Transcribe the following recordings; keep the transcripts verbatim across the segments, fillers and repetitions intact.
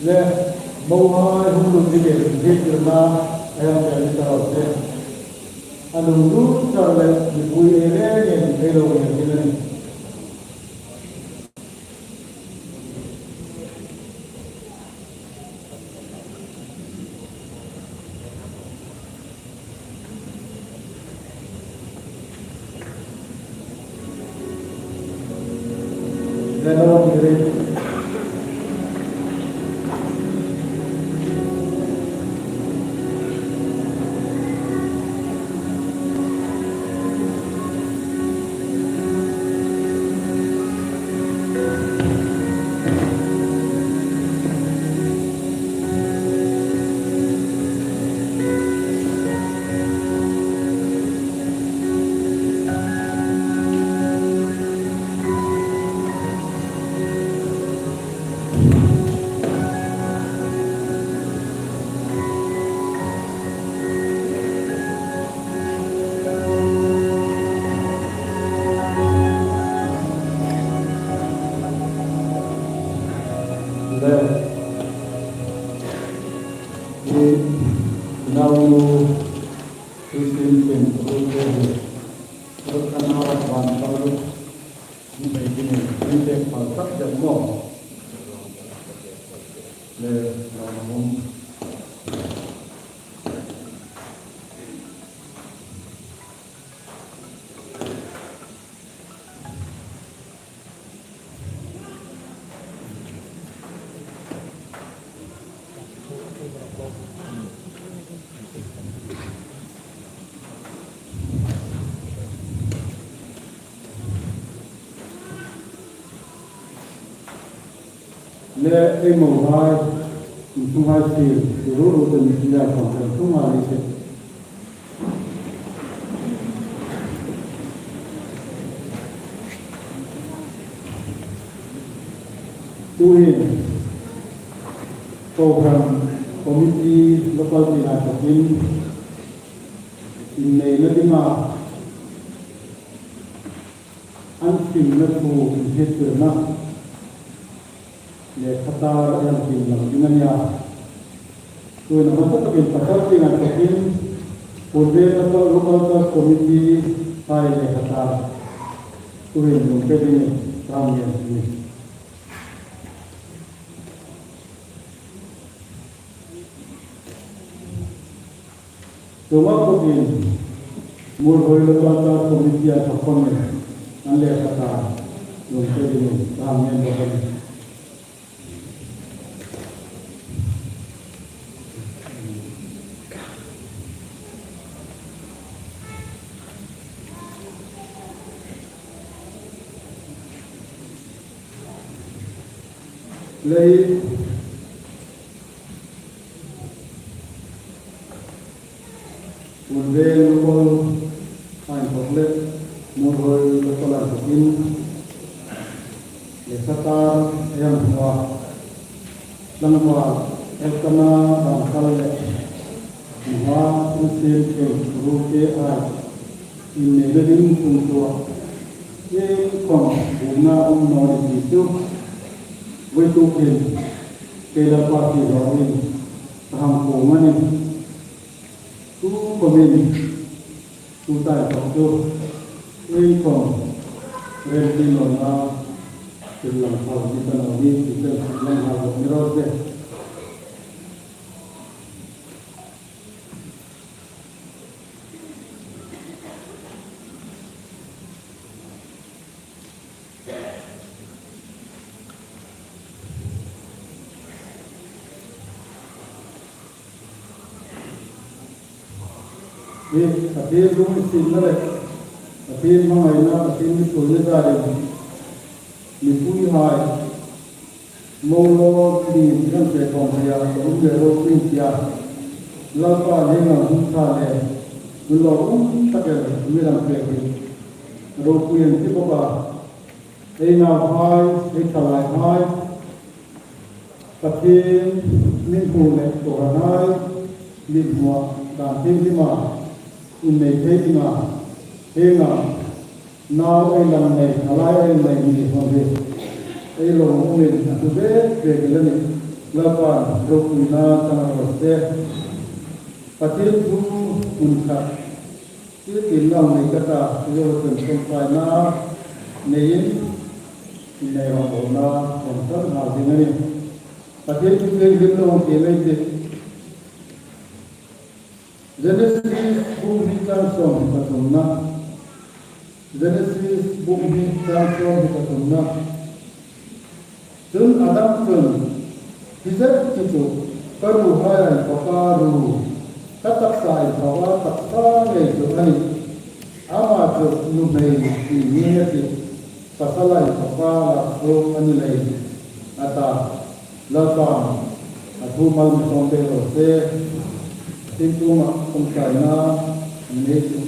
Le, mohai hung lut dingin, hi tirna, em, em, ta, te. A lunglut char le, mipui ei le ngei, ei lo ngei ding a nih. Tin, Ruth te hi, Ruth ana van kal Ruth, ni bai tin, ni bai kal tak jam mo. Le, lo mum. Le ei mohai, in thunghai sir, ru ru ten tia khom ten thunghai ni se. Tuhin, program committee local tina takin, inneina dinga, an simna thu inhriettirna lekhatar ei hang tiem lang ding a nih a. Tuhin a hmasa takin pasal tina takin, Purbe Local Culture Committee hai lekhatar tuhin lungpui dingin ka hang ngen a nih. Tuhin Muolhoi Local Culture Committee-a thawk khawmin an lekhatar lungpui dingin ka hang ngen bawk a nih. Lei, Purbe Local a inthawk le Muolhoi Local a inthokin lekhatar ei hang hmu a, tlangval Elkanah Bangkal le Nuhmei Insiemkhuo Ruth te hai inneina ding hung ṭhuoi, iengkhom buoina um naw ni ti chu, vawituk hin kei Lalpa fiel loin ka hang kuom a nih. Tukhawmin, tuta inthawk chu, iengkhom remti nawna, thil lang phal ni ta naw ni ti chen lang hal bawk ni raw se. Hi Pathien lunginsietna le Pathien hmangaina, Pathien mithmuina zarin mipuihai mo lo ni kan se khom hia, um le ropui tia, Lalpa ni nang hung ṭha le, lo um tak el mi ram pek hi ropui an ti bawk a. Ei nauhai, ei thalaihai, Pathien mi hmu le kohranhai, mi hmuah dan thienghlim a, innei thei dinga, hienga, nau ei lang nei, a lai ei nei ni hmang hi ei lo umin a hlu ve ve el a nih. Lalpan ropuina chang raw se. Pathien thu hmun khat, thil tiem nau nei ka ta, ei lo chen ṭawngṭaina neiin, innei rawngbawlna rawn chang hal ding a nih. Pathien thu thienghlim lo tiem ei tih. Genesis bung hni chang sawmhni pathumna. Genesis bung hni chang sawmhni pathumna. Chun Adam chun, "Hi zet hi chu ka ruhai inthawka ru, ka taksa inthawka taksa ngei chu a nih. Ama chu nuhmei ti nîng a tih, pasala inthawka lak suok a ni leiin," a ta. Lalpan a thu mal mi sawm pek raw se. Tin, tuma ṭawngṭaina nei chu,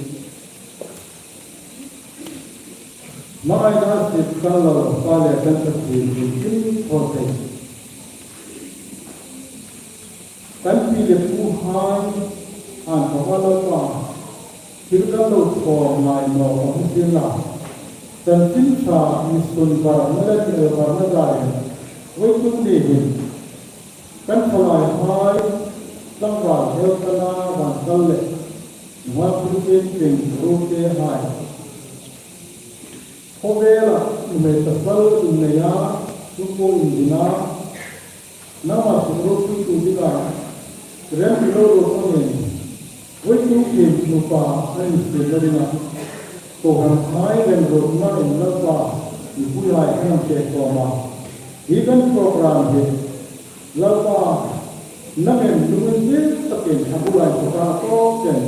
hmangaina sip kan Lalpa le kan Pathien inthawk thei. Kan pi le puhai inthawka Lalpa thil kan lo thaw ngai naw a hmu sien la, chanchin ṭha mi sun varna le mi el varna zarin, vawituk ni hin kan thalaihai, tlangval Elkanah Bangkal le Nunghak Christian ṭhenkhat hai khawvela nuhmei pasal inneia, tukhawm indina, nangma sukropuitu dinga, remti lo ro panin, voituk hin nupa a insiemna dinga, kohranhai remruotnain Lalpa, i huihai hang che khawma. Hi kan program hi, Lalpa, nangin lunginsiet takin a bulai sawka tawk chen,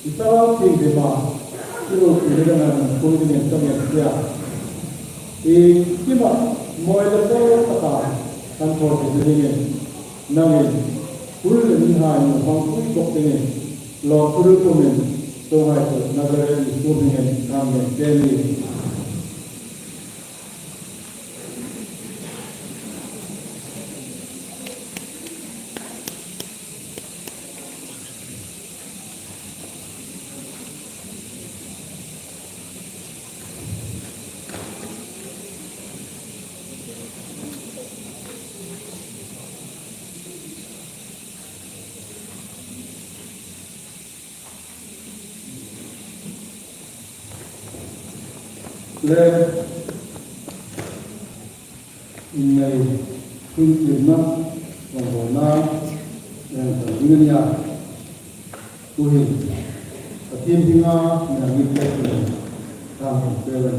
i Thlarau Thienghlim a, i lo ti le dana nang thui dingin ka ngen sia. I tima mawi le sel taka kan thaw thei dingin, nangin, hul le nihai nang hmangpui bawk dingin, lawmthu ri pumin, Tonghai Isu Nazareth Isu hmingin, amen. Amen. Le, innei, ṭhuoitirna, rawngbawlna, rengtal ding a nia. Tuhin, Pathien dinga, mi hang inpek chen, kan hang pe le.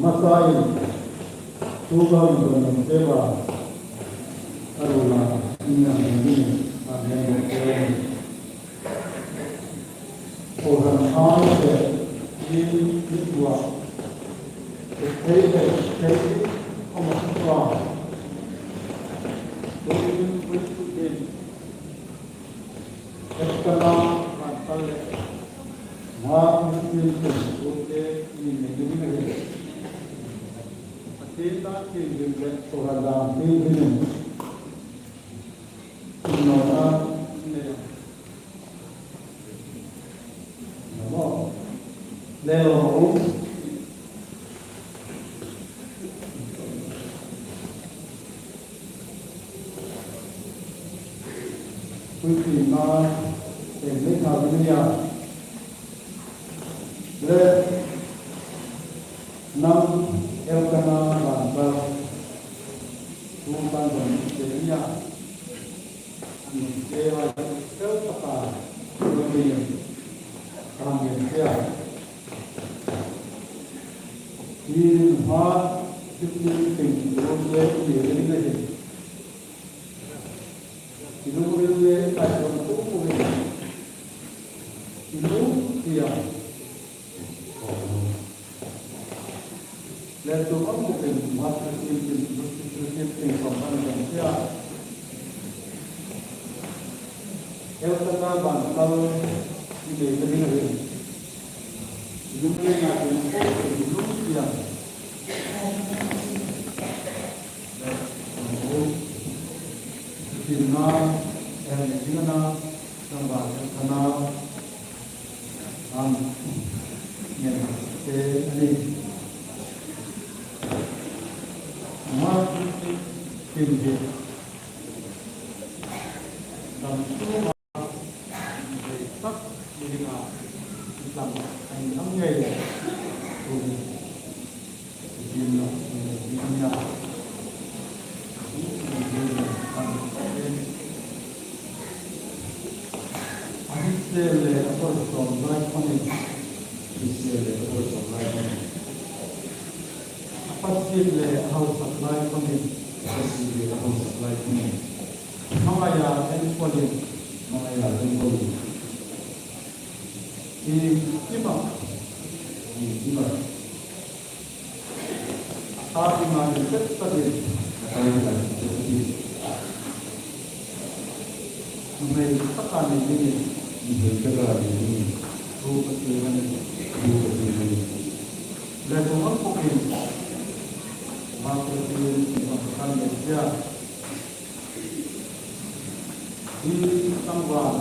Hmasain, tu ka indawnna te ba, a ruolna, in nang ding ding, a neng bawk te. Kohranhai te, in, in tua. Thei te, thei te, a ma tua. Tu in, tu in, tu in. Elkana, Rantal le. Nunghak Christian ṭhenkhat te, in nei ding a nih. Pathien ta tin din le, kohran dam tin din. Innawna, in nei. Namo. Le lo. Puipuina, eng le ka nia. Le, nang Elkana Rantal. Tu kan don te nia. An te hai fel taka, lo ni. Kan ni te a. Hi hma, hi ni ting, lo ni, ni, ni, ni. Hi lo ni, ni, ai, lo ni, ni. Hi lo, ni, a. Le tu ang bukin, mat tu sin sin, tu sin sin sin, sin sin sin sin. Elkana Rantal, i nei ka ding a hin. Lung le nga tin ko, lung siam. Le, tin na, el ni ding na, nang ba, Elkana, An ngen te a nih. Nunghak Christian hi dam chunga thei tak ni dinga, dam ang ang ngei. A Hrisel le a Parsawm lai khawmin, Hrisel le a Parsawm lai khawmin. A Pathien le a hausak lai khawmin, Pathien le a hausak lai khawmin. Hmangaia enkawl in, hmangaia enkawl in. Iengkima, iengkima. A ta dinga ni pek takin, a ta dinga ni pek takin. Nuhmei taka ni dingin, nuhmei taka ni dingin. Thu Pathien a nih, thu Pathien a nih. Le thu ang pukin, ma Pathien, ma Pathien, ma Pathien. Hi tlangval,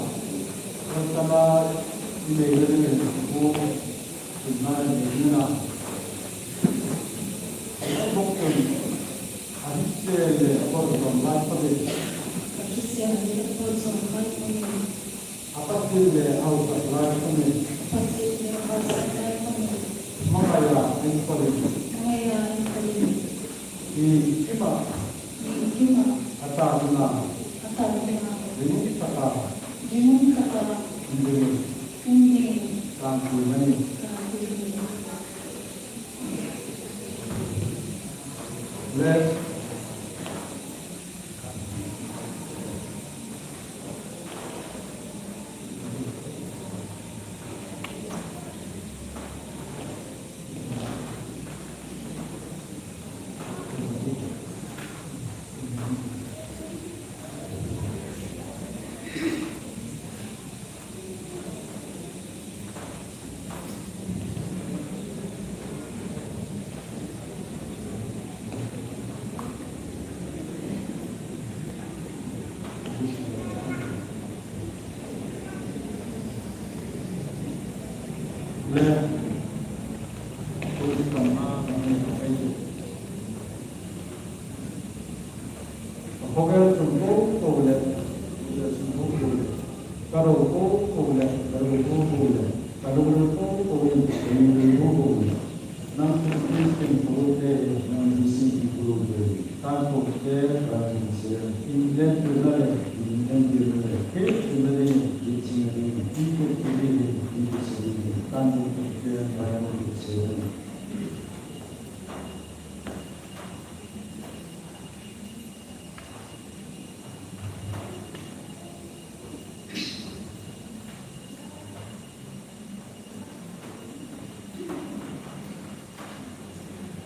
Elkana i nei le dingin, bu, inna i nei dingin a. Bok chun, a hriselna le a bawlzawm lai khawmin. A hriselna le a bawlzawm lai khawmin. A pathien le a hausak lai khawmin. A pathien le a hausak lai khawmin. Hmangaia inpawlin. Hmangaia inpawlin. Iengkima. Iengkima. A ta dinga. A ta dinga. Ringum taka. Ringum taka. Um dingin. Um dingin. Kan hril a nih. Kan hril a nih. Le. Le, police tamna kan nei thei. A khawvel sung po po le, a sung po po le, ka ro po po le, ka ro po po le, ka lungril po po le, ka lungril po po le. Nang chu Kristien po te, nang chu Kristien po te. Kan po te, kan po te. Inlen tu na le, inlen tu na le. Ke tu na le, ke tu na le. Ke tu na le, ke tu na le. Kan po te, kan po te.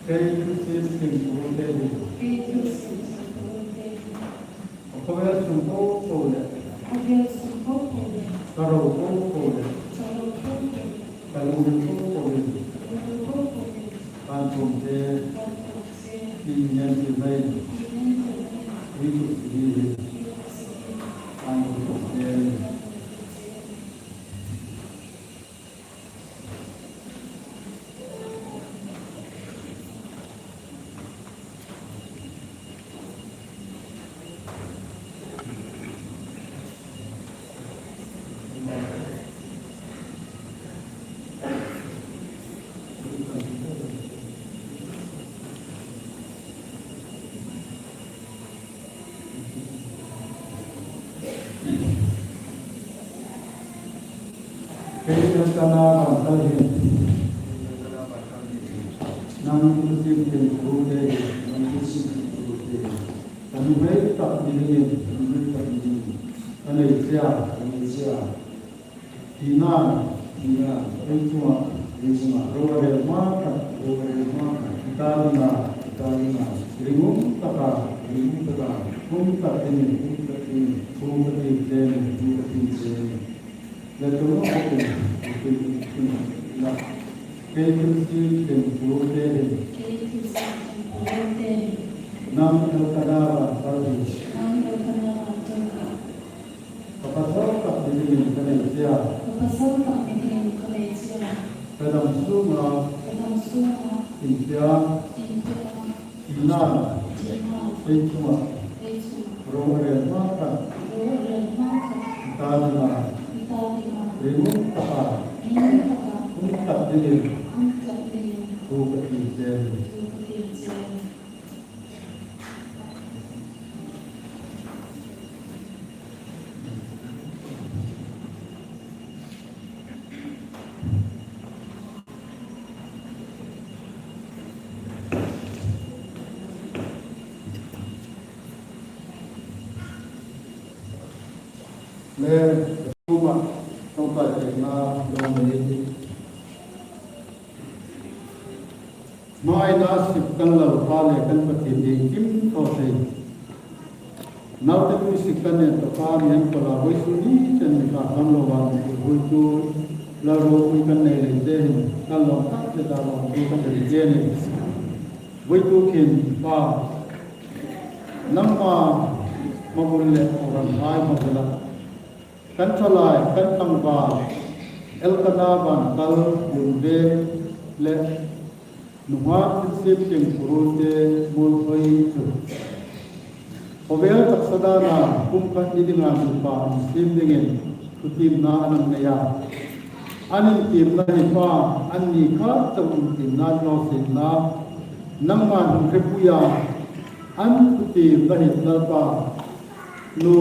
Kei Kristien po te. Kei Kristien po te. A khawvel sung po po le. A khawvel sung po po le. Ka ro po po le. Ka ro po po le. Ka lungril po po le. Ka lungril po po le. Kan po te. Kan po te. Inlen tu na le. Inlen tu na le. Ke tu na le. Ke tu na le. Kan po te. Kei Elkana bang kal hin. Nang Kristien po te, nang Kristien po te. Ka nuhmei tak ni dingin, ka nuhmei tak ni dingin. Ka nei che a, ka nei che a. Thina, thina, ei chunga, ei chunga, ro a rel hma khat, ro a rel hma khat, i ta dinga, i ta dinga, ringum taka, ringum taka, hung tak dingin, hung tak dingin, hung tak dingin, hung tak dingin. Le tu lo ko, la. Kei Kristien po te. Kei Kristien po te. Nang Elkana bang kal hin. Nang Elkana bang kal hin. Ka pasal tak ni dingin ka nei che a. Ka pasal tak ni dingin ka nei che a. Ka dam sunga. Ka dam sunga. Inpia. Inpia. Thina. Thina. Ei chunga. Ei chunga. Ro a rel hma khat. Ro a rel hma khat. I ta dinga. I ta dinga. Ringum taka. Ringum taka. Hung tak dingin. Hung tak dingin. Thu ka tiem che. Thu ka tiem che. Le, tuma, tongtai tekna, dong le. Hmaina sip kan Lalpa le kan Pathien iengkim thaw thei. Naute pu sik kan nen tawka mi an pala voisun ni chen mi ka kan lo wan ti vuitu Lalropui kan nei lei te hin kan lawm tak le ta lawmthu kan nei te ni. Vuitu khin Pa, nangma mabul le program hai mabula Kan ṭhalai, kan tlangval, Elkana Vankal Lungreng le nunghak thilsiem tieng purute Muolhoi chu khawvel taksa dana pumkhat ni dinga nupa insiem dingin thutiemna an nei a. An intiemna hi pa, anni kha chau intiemna lo sin la, nangman hung hrietpui a, an thutiemna hi Lalpa, nu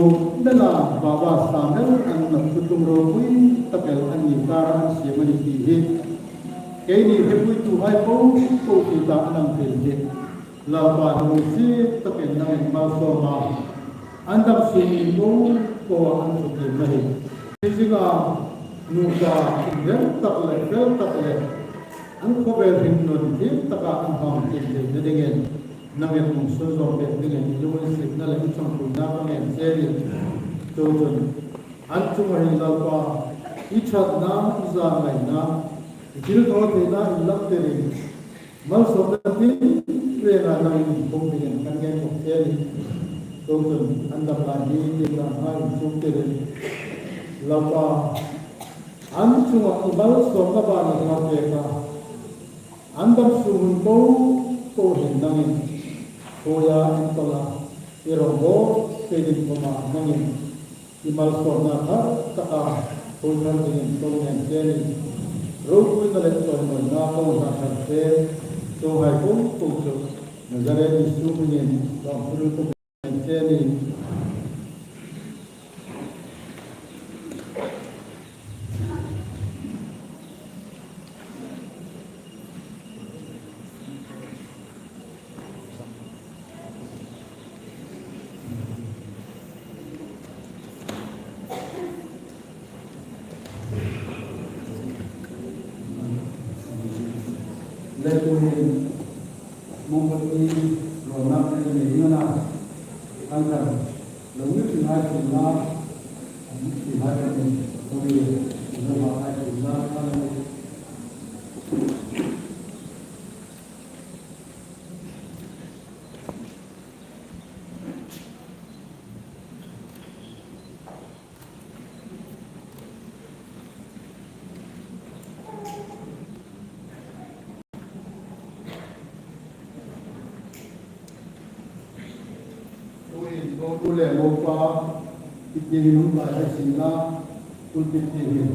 nela baba Samuel an na thutlung ropui tak el anni kara an siem a ni ti hi keini hrietpuituhai po po ti ta an ang thei hi Lalpa, nuhmeisie takin nangin malsawm a, an dam sung po po an thutiemna hi. Hi zinga nupa inrem tak le fel tak le an khawvel hringnun thiem taka an hmang thiem theina dingin nangin hung sunzawm pek dingin i lunginsietna le i ṭhangpuina ka ngen che a nih. Chuongchun an chunga hin Lalpa, i ṭhatna, i zangaina, i thilthawtheina inlang tirin malsawmna tinrenga nangin inpum dingin kan ngen bawk che a nih. Chuongchun an dam lai hi tiemna hmaa inchuk tirin Lalpa, an chunga i malsawmna ban i hla pek a, an dam sung hun po po hin nangin hawia inpawla i rongbawlna ding khawma nangin i malsawmna thar taka hung thar dingin ka ngen che a nih. Ropuina le chawimawina ka hung thar che, chuonghai po po chu Nazareth Isu hmingin lawmthu ka ngen che a nih. Leipurin mongpati rawna nei dingin an kan lo mi ti hai ti la, ti hai ti, lo mi, lo ma hai ti la, kan lo mi. Tuhin, mo tu le mo pa, i ti hin hung lai hai sin la, tu ti ti hin.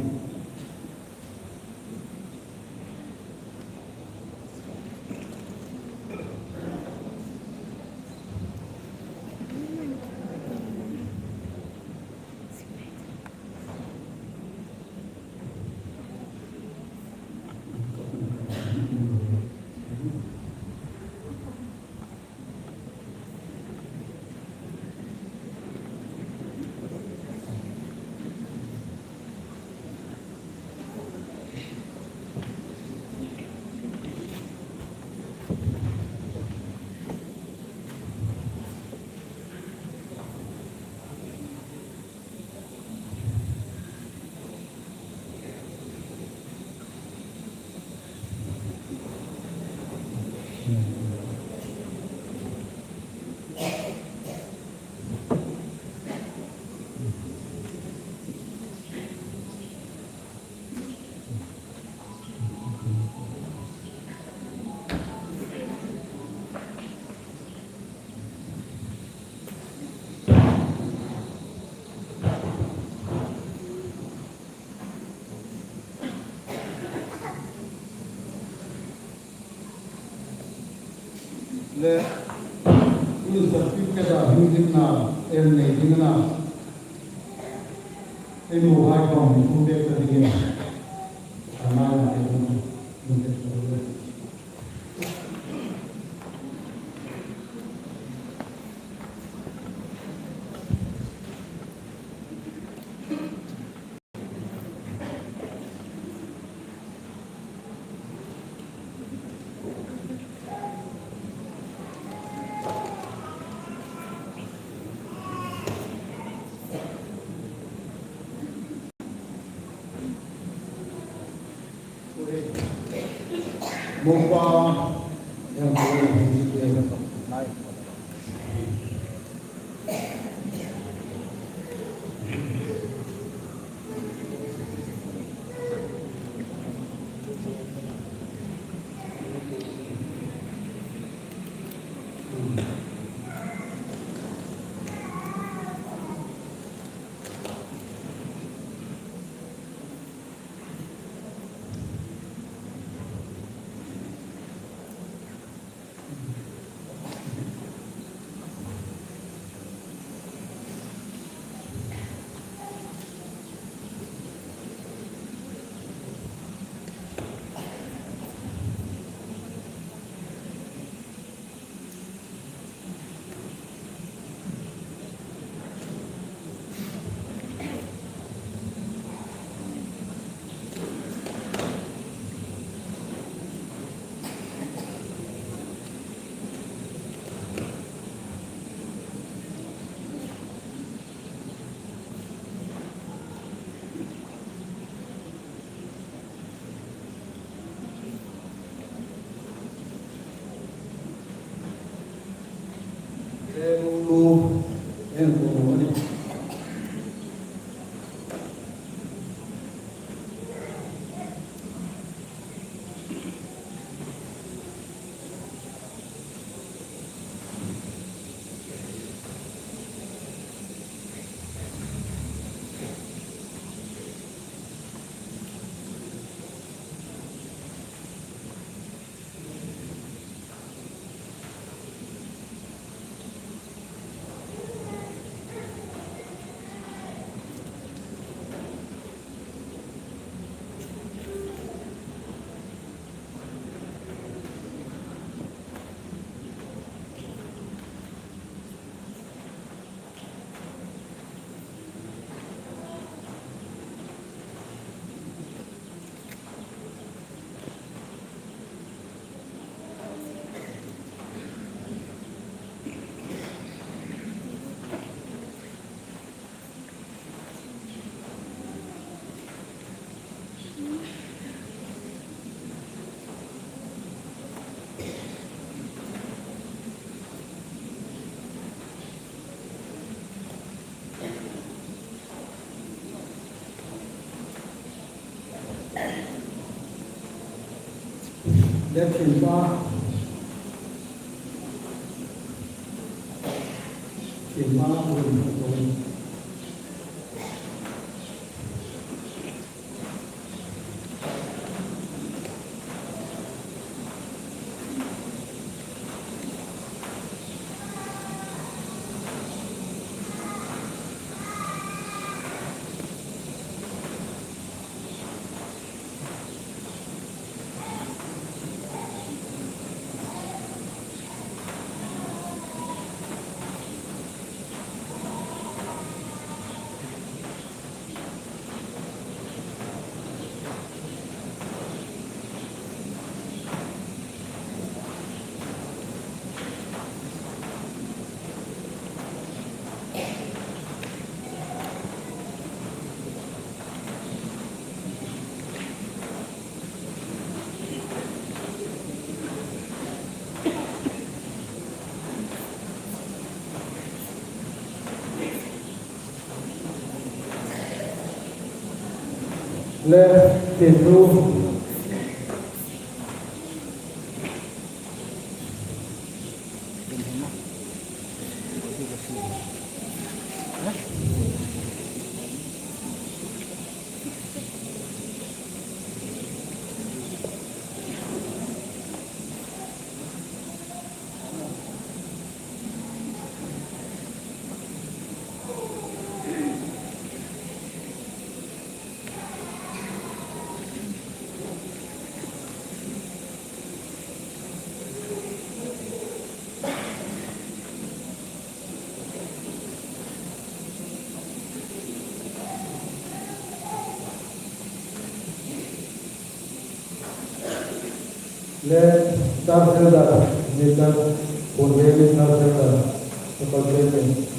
Le, i certificate-a hung dingna, el nei dingna, ei mohai khawm hung pek ta dingin. A nai nai hung, hung pek ta dingin. Mo pa, yang ko, yang ko. Eng ko ni. Le Thimpa. Thimpa Hun. Le Thinru. Le Tarselda, Mister Kunremi Tarselda, Tarselda.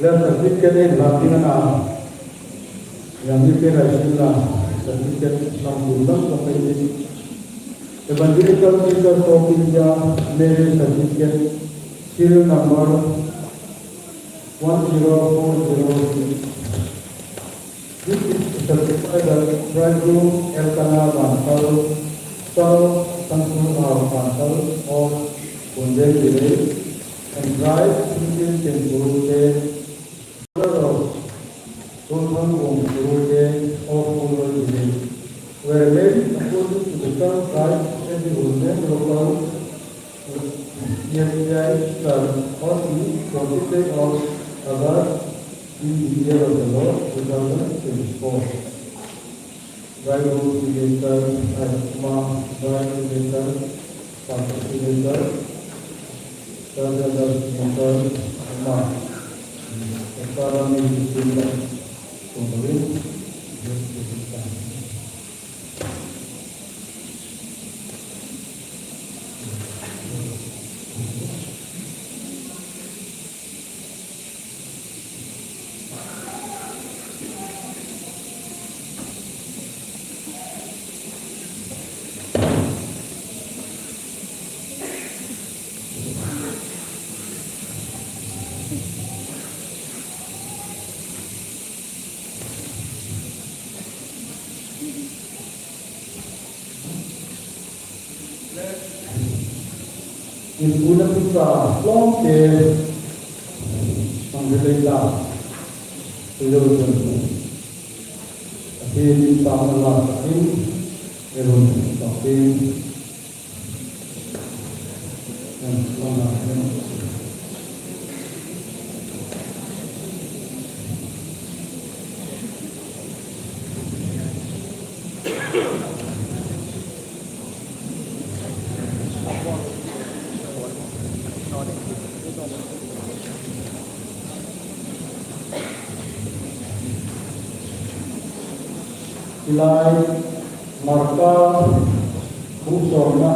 Le certificate ei hlan ding a na. Yang ni pe rai sin la certificate lam dun lam ko pe ni. Evangelical Churches of India marriage certificate serial number one zero four zero six. This is certified by bridegroom Elkanah Vansal, son of Sangsunghau Vansal of Bundel village, and bride Christian Temple, brother of Sultan Wong Surute of Puloi village, were made according to the terms by the local Yes, yes, sir. On the twenty-sixth of August, in the year of the Lord, two thousand twenty-four. Bible signature, uh, Ma, Bible signature, Pastor signature, Pastor signature, Ma. Pastor signature, Pastor signature. Inpui na pusa tlawmte hmang rilei ta. Tui lo chun. A hi min pam na la ta in. E lo chun ta in. Hi lai Marka bung sawmna.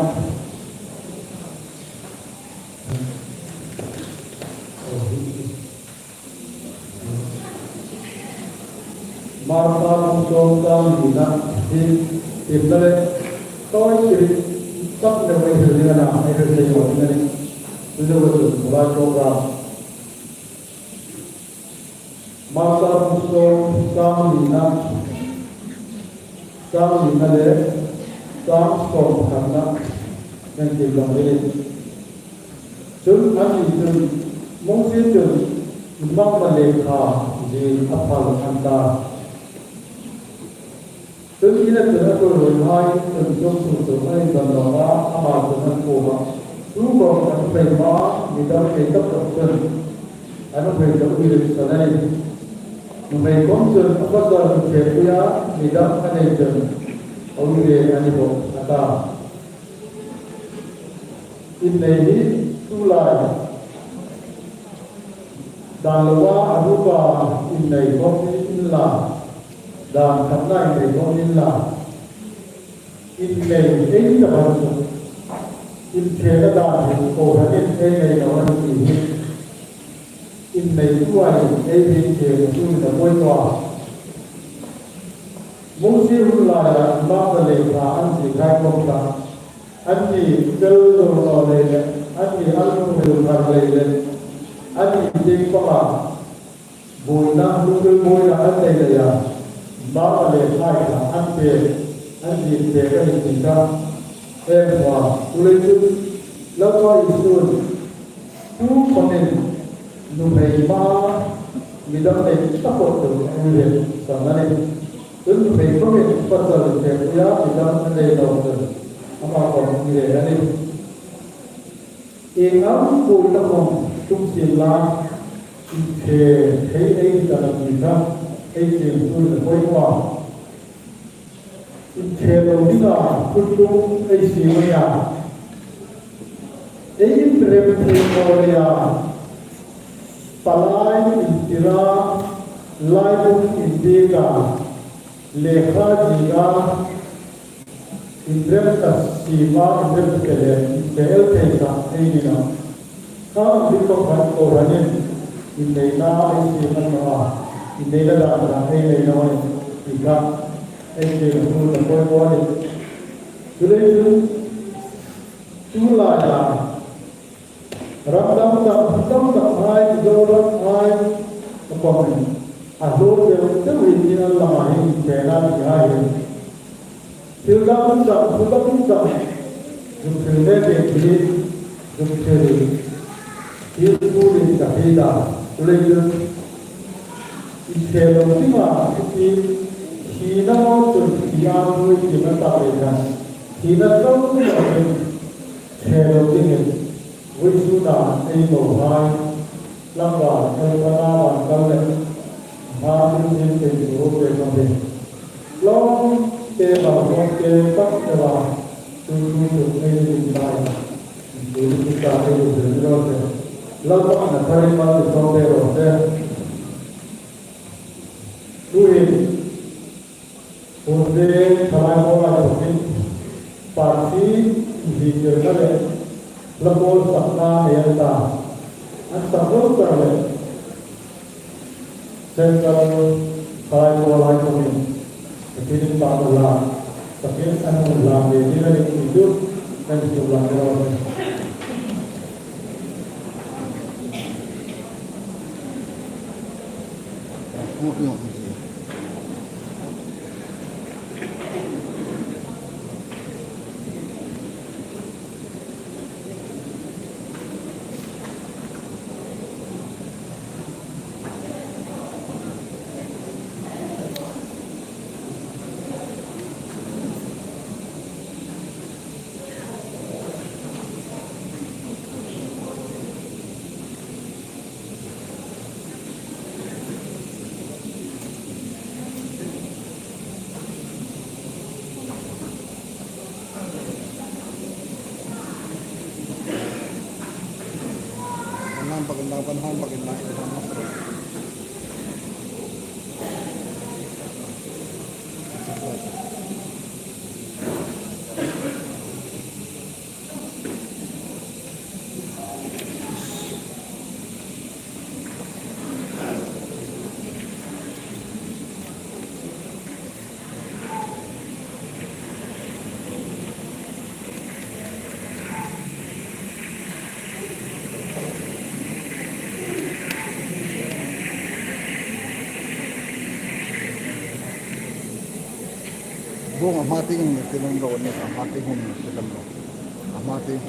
Marka bung sawm chang nina hi, timna le tawi kiri tak le mai hril ding a na, mai hril ding a na. Tui lo chun, lai program. Marka bung sawm chang nina, chang nina le chang sawm khatna, nang ti lo ni. Chun anni chun, Mosie chun inmakna lekha zin a phal an ta. Chun ina chun a ṭhuoiruolhai chun chungchung chu an inzawm nawk a, ama chun an kuomah, Chu khawm a nuhmei hmaa mi dam nei taphawt chun a nuhmei chu a uire san a nih. Nuhmei khawm chun a pasal ṭhepuia mi dam a nei chun a uire a ni bawk, a ta. Innei hi tulai dan loa a ruka innei khawm ni inla, dan khatna innei khawm ni inla, innei ei ta bang chu, inṭhena dan hi kohranin ei nei naw a nih ti hi. Innei tuhin ei hriet chie tu ni a poi naw a. Mosie hun laia inmakna lekha an ziek hai khawm kha, anni fel lo naw lei le, anni an lungril thar lei le, anni tieng panga buoina, lungril buoina an nei leia, inmakna lekha kha an pek, an ziek pek a nih ti kha. Em hma, chuleiin Lalpa Isun, Tukhawmin nuhmei hmaa mi dam nei taphawt chu a uire san a nih. Chun nuhmei khawmin pasal ṭhepuia mi dam a nei naw chun ama khawm a uire a nih. Ieng ang buoina khawm tum sien la, inṭhe thei ei ta ti kha ei chieng tu ni a poi naw a. Inṭhe lo dinga thuthlung ei siem a nih a. Ei inrem thei naw leia, palai intira, laibung inbieka, lekha zieka, inrem ta siema, inrem ta ke le, inṭhe el thei kha ei ni naw. Kha ang ding khawm khan kohranin Inneina ei siem a ni naw a, inneina dan dan ei nei naw a nih ti kha ei siem a hmun a poimaw a nih. Chuleiin chu laia ram dang dang, dang danghai, Mizoramhai a pawmin a hlawt deu deu hi ni an lama hi inchena ti hai hi. Thil dang dang, thil dang dang zuk hril ve ve thil, zuk hril thil thu ni ka hriet a. Chuleiin inchhe lo dinga thupi, thina maw chun thi a, thupi tina tak lei khan thina tlawm lo chun che lo dingin, vawisuna ei mohai tlangval Elkanah Vankal le Martin Hmingthieng chu pek a nih. Tlawmte, bawlhawmte tak deu a, chu chu chu ei ni ta a. Chu chu ta ei ni ta a. Lalpa na pharin mal ni sawm te ro te. Tuhin Hun ve thalai pawl lai bawkin, party inhriettirna le hla bawlsakna nei an ta. An sak lo char le, Central thalai pawl lai bawkin, Pathienin pâk la, takin an hung hlan ve ding a nih ti chu kan suklang rawh. Bung a hma tieng ni ti lem ro ni, a hma tieng hun ni ti lem ro. A hma tieng.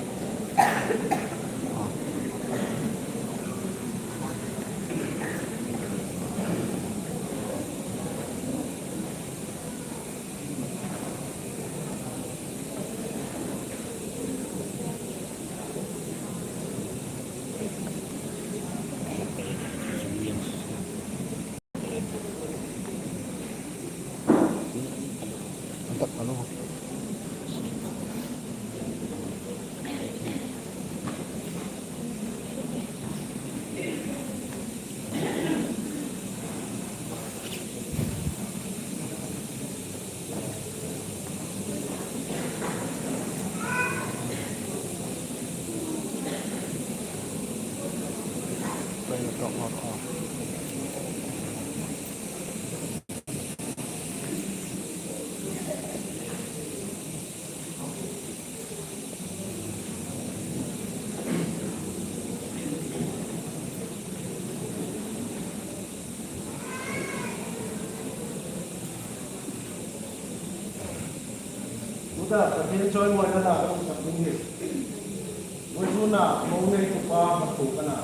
Tuta, Pathien chawimawina la kan sak ding hi. Vawisuna, mo nei tu pa hma tu ka na.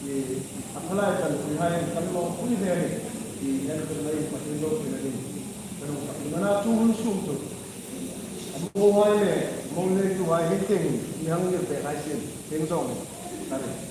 I, a thalai chan pui hai kan lawmpui ve ni. I, en kan lei Pathien lawmpui na ding. Kan hung sak ding a na chu hun sung chu. A mohai le, mo nei tu hai hi tieng, i hang ngir pek hai sien. Tieng zawng. Ka ring.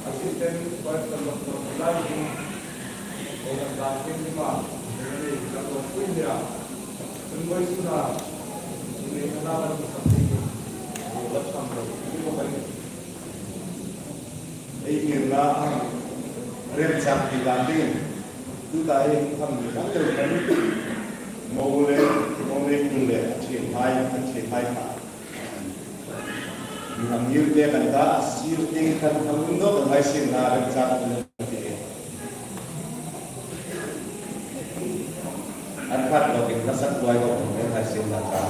Assistant Vice Conductor Lai Hung, Program Director Lima, Secretary Doctor Puilia, Convoy Suna, Secretary Nana Lam Sakti, Lap Sam Lo, Lima Bai. Ei ngirna remchang ti dan ding. Tuta ei hung kham ni kan lo kan. Mo le, mo le, mo le, a thiem hai, a thiem hai kha. Hang ngir te kan ta, a sir ding kan hang um dawk, kan hai sir na remchang kan ti. An khat lo kin ka sak tuai ko, kan hai sir na ta.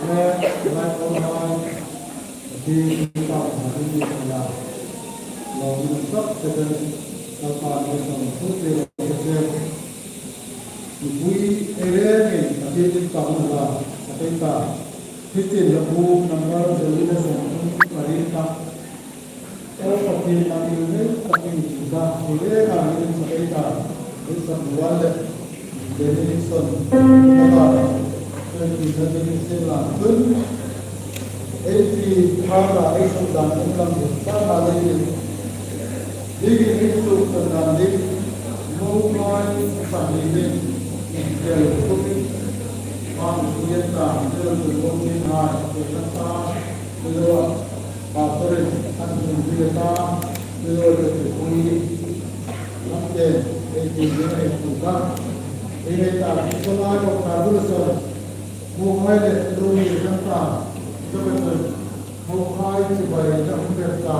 Lai pawh lai, Pathian pâk thar ni kha la, lo min sak seten, Lalpa ni sawm thu ti lo ka che. Mipui ei rengin Pathian pâk thar la, ka ti ta. Christian la bu number zali le sawm thum pariet kha. Aw Pathien, nangin nei takin chu ta, chu le ka min sa ei ta, ei sa bual le, le ni son, ka ta, le ni sa ni se la tun, ei ti tha ta, ei sa dan, ei lam sa ta le ni, ni ni ei su ta dan ni, mo mai sa ni ni, ke lo tu ni, ma ni ta, ke lo tu ni ha, ke ta, ke lo. Pastor-in an hung zui a ta, zui a ta, zui a ta, lam te, ei ti zui a ei tu ta. Ei nei ta, ei ko lai ko ta, zui a ta. Mo hai le, zui a ta, zui a ta. Mo hai ti bai na hung ta.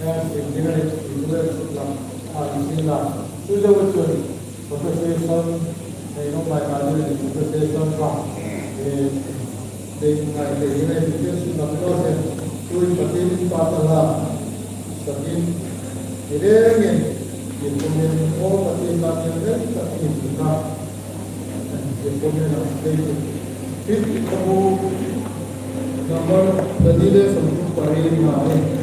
Ei ti zui a ei tu ta, zui a ta. A ti la. Zui a ta. Protestation, eh, no mai ka ni protestation ka, eh, dei ngai, dei ngai, dei ngai, dei ngai, dei ngai, tui Pathien pâk thar la, sakin, eh, dei ngai, dei ngai, o Pathien pâk thar la, sakin ka, dei ngai, dei ngai, dei ngai, number, dei ngai, dei ngai,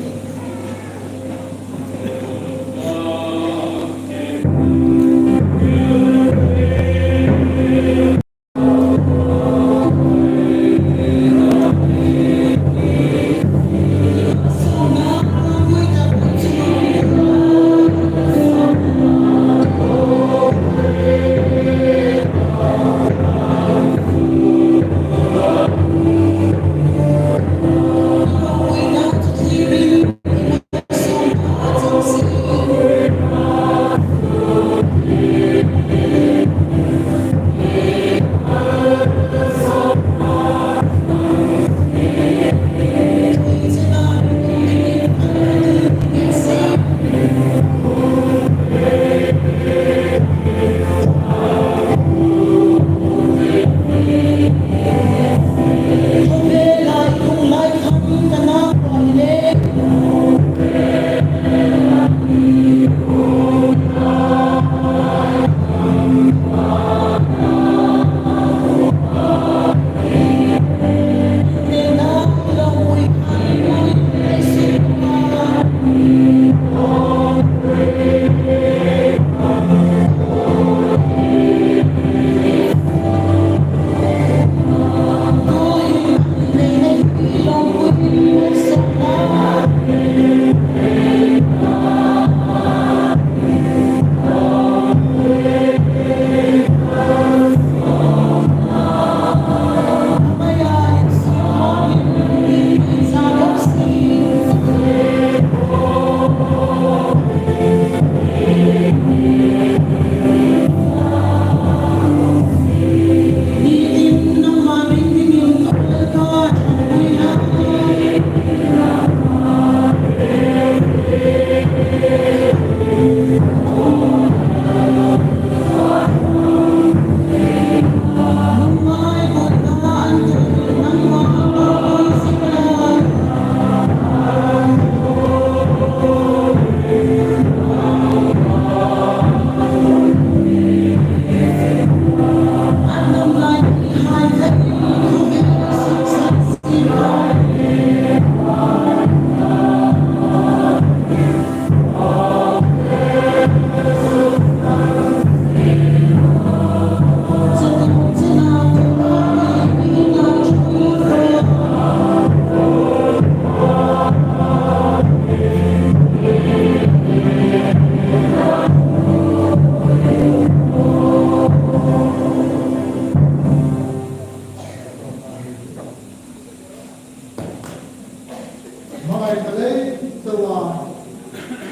Hmangai ka lei chauh a,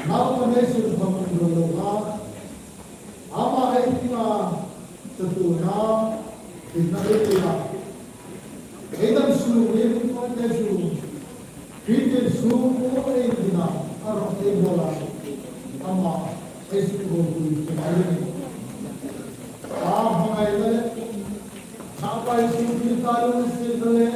naupa nei sun thawk lo lo a, ama ei tina chatuona, tina ei tina. Ei dam su, ei tina te su, Peter su, ko ei tina, a ro ei bola, ama ei su ko ku tina ei. A hmangai ka lei, naupa ei su tina lo si ka lei.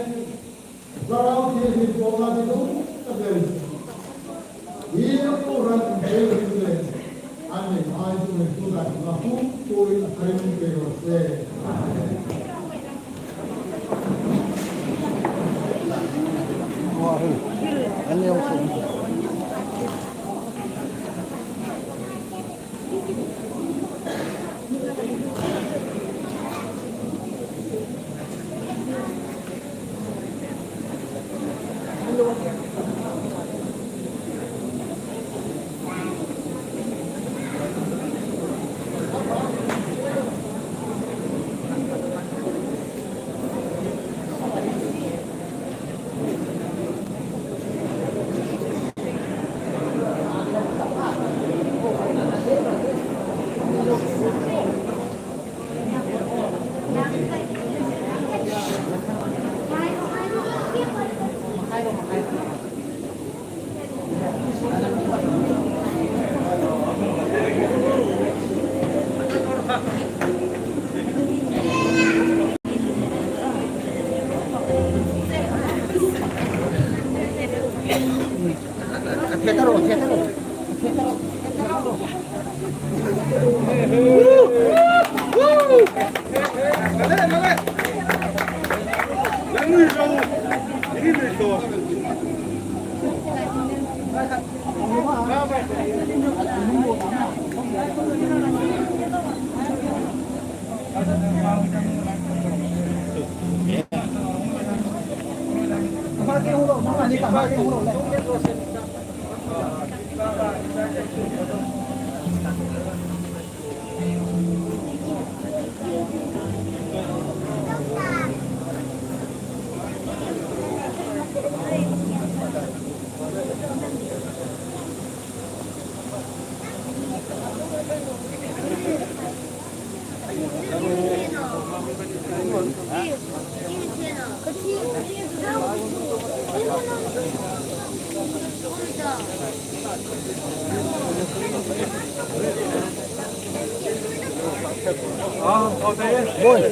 Boi.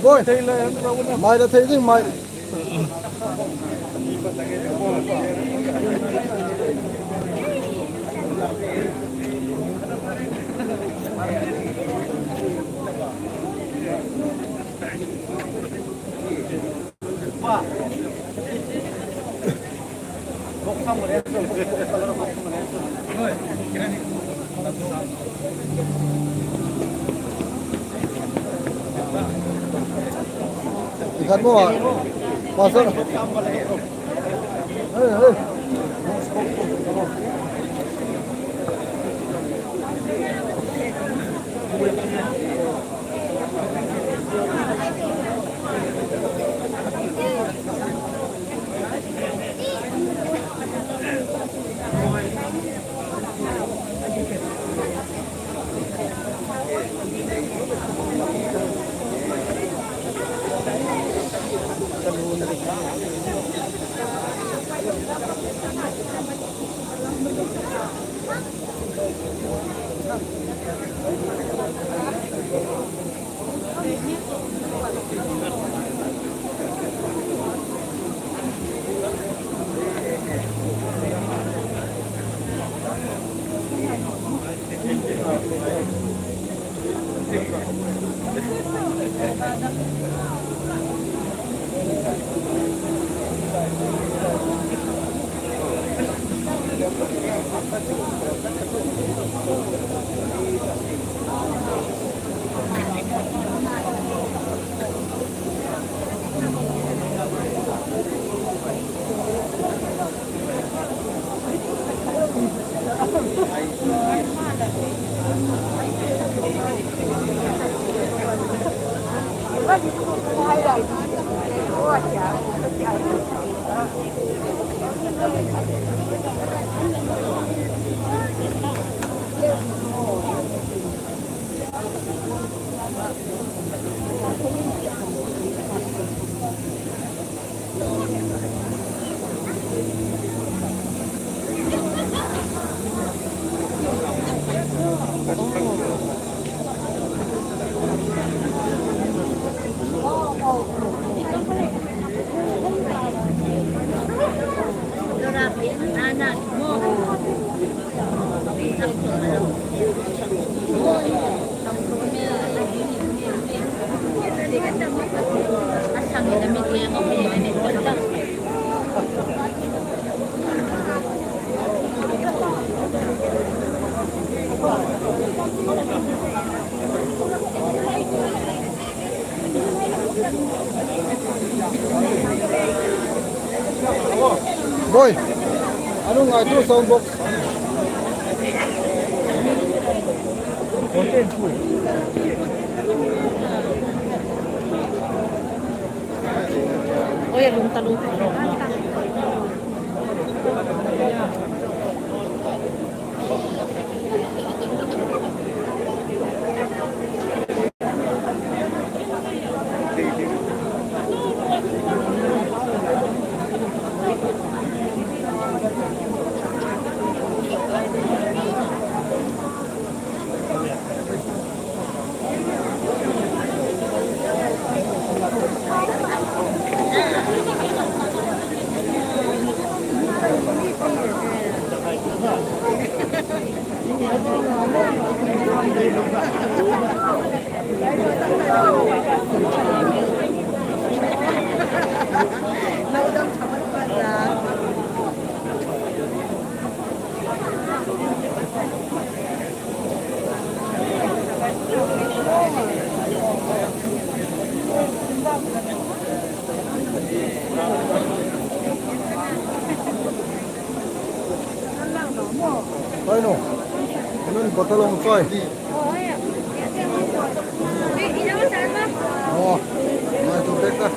Boi. Mai la thei ding mai. Ikhat maw, Pastor. Hey, hey. Boi, a lo ngaituo sound box. Oi, a lum ta lum. Oi, no. Nun bottle hong choi. Oh, ngaituo bek a.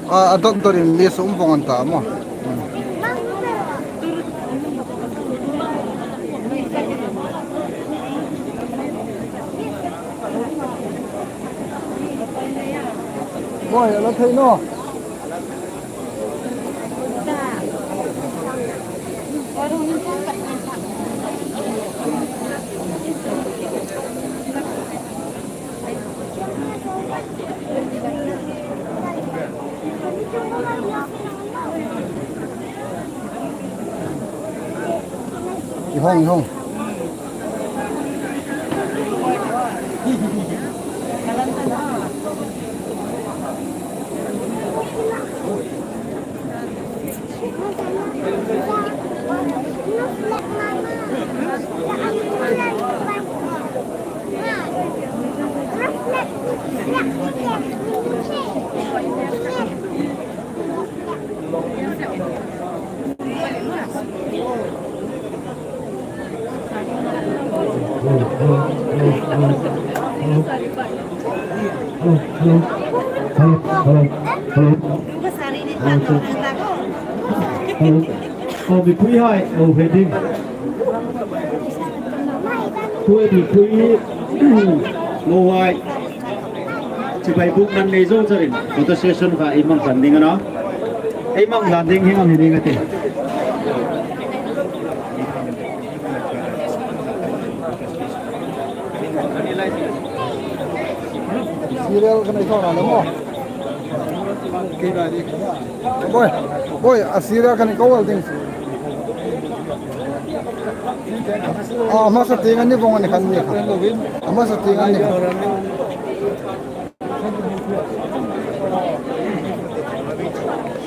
A, a don torin mi sum vong an ta maw. Boi, a la thei naw. I hung, i hung. Hello, hello, hello. Hello. Oh, mipuihai, oh, heading. Tuhin mipui mohai. Chibai buk nan nei zo charin. Photo session kha ei hmang hlan ding a na. Ei hmang hlan ding hi hmang hi ding a tih. Serial kan ei thaw ra lo maw? Boi, boi, a serial kan ei ko wal ding. A, a hmasa tieng an ni vong a ni khan ni kha. A hmasa tieng an ni kha.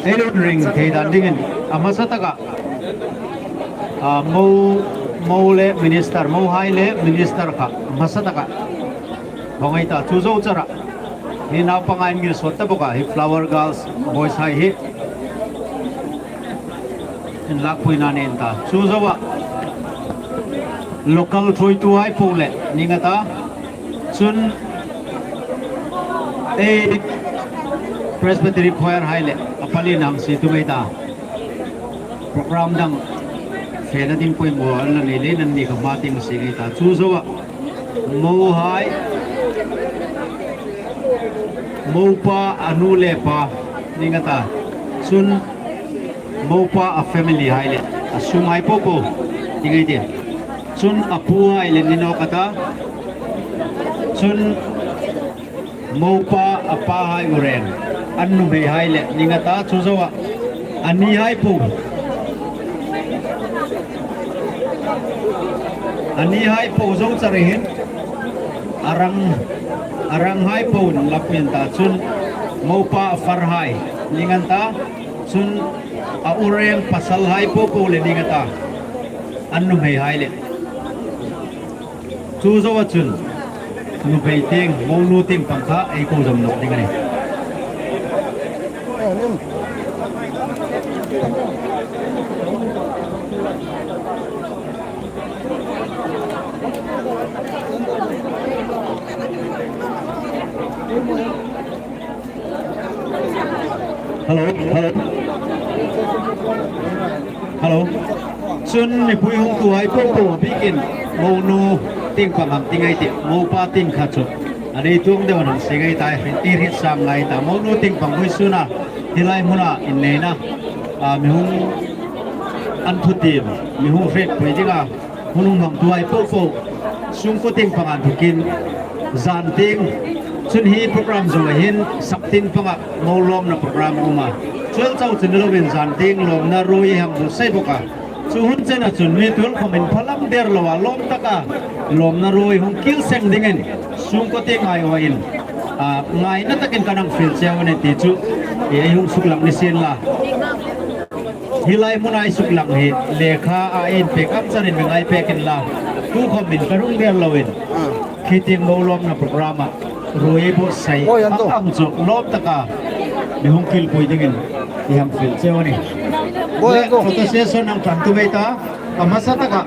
Ei lo ring thei dan dingin a hmasa taka, a, mo, mo le minister, mohai le minister kha a hmasa taka. Hawng ei ta chu zo chara. Hi naupang a inngil sawt ta bawk a, hi Flower Girls, boys hai hi. Inlakpuina nei ta. Chu zoa local ṭhuoituhai po le ning a ta. Chun ei Presbytery Choir hai le a pali nam si tu mei ta. Program dang fena ding poimaw an la nei le nan ni kha hma tieng si ngei ta. Chu zoa mohai, mopa a nu le pa ning a ta. Chun mopa a family hai le a sum hai po po ding ei tih. Chun a pu hai le ni nawk a ta. Chun mopa a pa hai u reng, an nuhmei hai le ning a ta. Chu zoa a ni hai po, a ni hai po zo chara hin a rang, a rang hai po in la pui an ta. Chun mopa a far hai ning an ta. Chun a u reng pasal hai po po le ning a ta. An nuhmei hai le. Chu zoa chun nuhmei tieng, monu tieng pang kha ei ko zom nawk ding a nih. Hello, hello. Hello. Chun mipui hungtuhai po po bikin monu tieng pang hang ti ngai tih, mopa tieng kha chu a nei tuong deu an hang si ngai ta, i hriet sang ngai ta. Monu tieng pang vawisuna hi lai hmuna inneina, a, mi hung inthutiem, mi hung hrietpui dinga hun hung hmangtuhai po po, sungkuo tieng pang inthokin, zan tieng, chun hi program zoa hin sak tin panga mo lawmna program a um a. Chu el chau chu ni lovin zan tieng lawmna ruoi hang buotsai bawk a. Chu hun chena chun mi tuol khawmin phalam der loa lawm taka lawmna ruoi hung kil seng dingin sungkuo tieng ngai aw in, a, ngaina takin kan hang fiel cheu a nih ti chu ei hung suklang ni sien la. Hi lai hmuna ei suklang hi lekha a inpek ang chanin mi ngai pek inla, tu khawmin ka rung der loin, khi tieng mo lawmna program-a ruoi buotsai ang chu lawm taka mi hung kilpui dingin ei hang fiel cheu a nih. Le photo session hang ṭan tu mei ta, a hmasa taka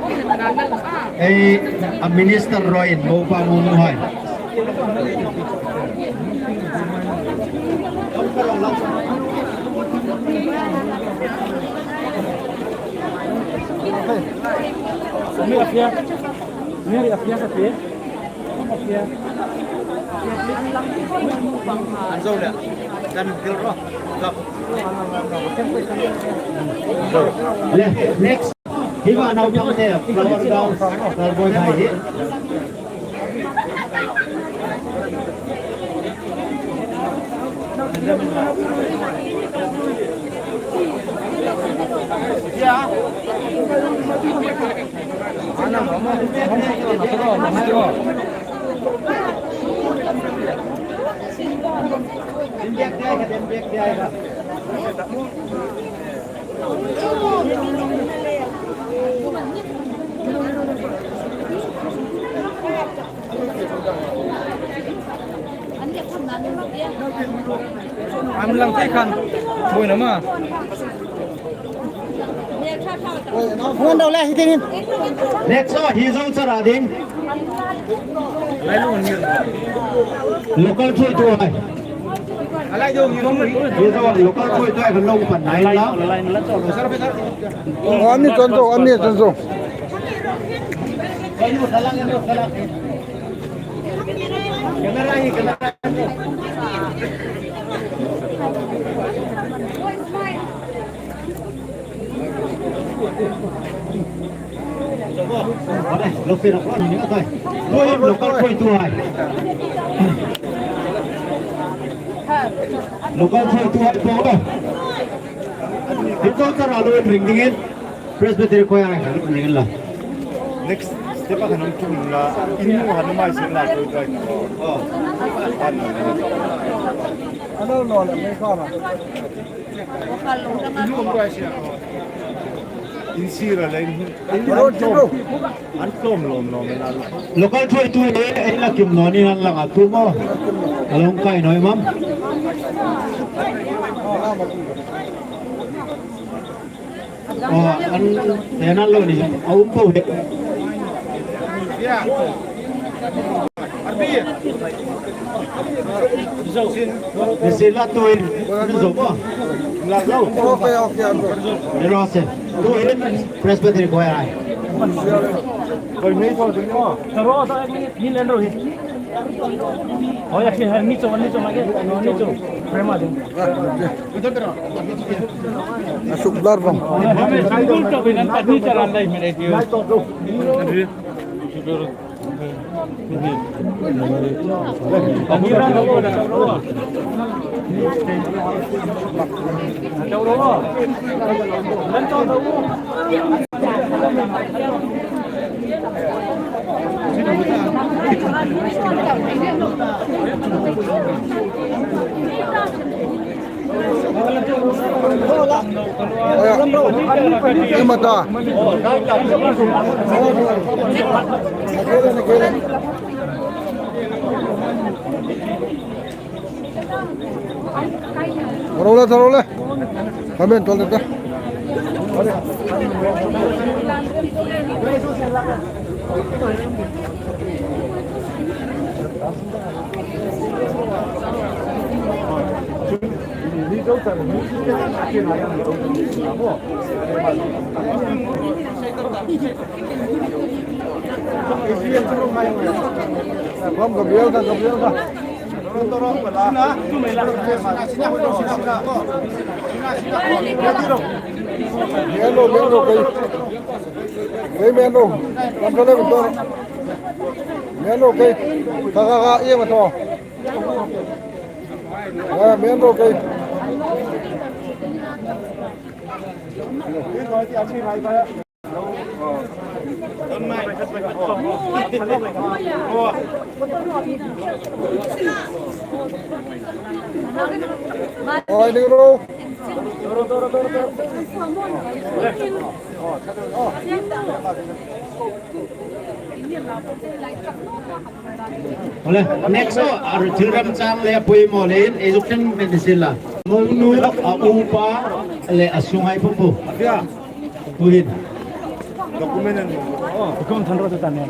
ei a minister ruoiin mopa monuhai. An zo le, kan kil ro. Left, next. Hi va naupang te, flower girls, flower boys hai hi. An lang thei khan, buoina ma. Hmun dau le hi dingin. Next, oh, hi zo chara ding. Local ṭhuoituhai. Hi zo, local thuoituhai kan lo pan nai la. An ni chun zo, an ni chun zo. Local thuoituhai. Local thuoituhai po. Hi ko ta ra lo ring dingin. Presbytery Choir hai kan ring la. Next step a kan hung tum la. In nu han mai sin la ko kai. Oh. An. Ano no la me ko la. In sira le in. An tlawm lawm lawm la. Local thuoitu le ei la kim naw ni an lang a tu maw. A lo kai naw ei mam. Aw, an, an lo ni, a um po he. Ni si la tuin, ni zo po. La zo. Okay, okay, okay. Ni ro se. Tuin, Presbytery Choir hai. Koi nei po, ni ro. Ni len ro hi. Oh, ya, ni cho, ni cho, ni cho. Prema din. A suk dar vang. Ema ta. Tharau le, tharau le. Comment tol ta. Kom, Gabriel ka, Gabriel ka. Meno, meno, kei. Kei meno. Kam ka le ko. Meno, kei. Ka, ka, ka, ie ma to. Ah, meno, kei. Oi, ding ro. Ole, next o, a thil remchang le a poimaw leiin, ei zuk ṭhen men ni sien la. Monu, a upa, le a sunghai pupu. Tuhin. Document an. Oh, document than ro ta ne.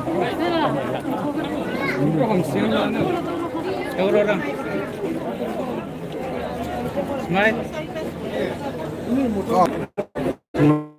Smile.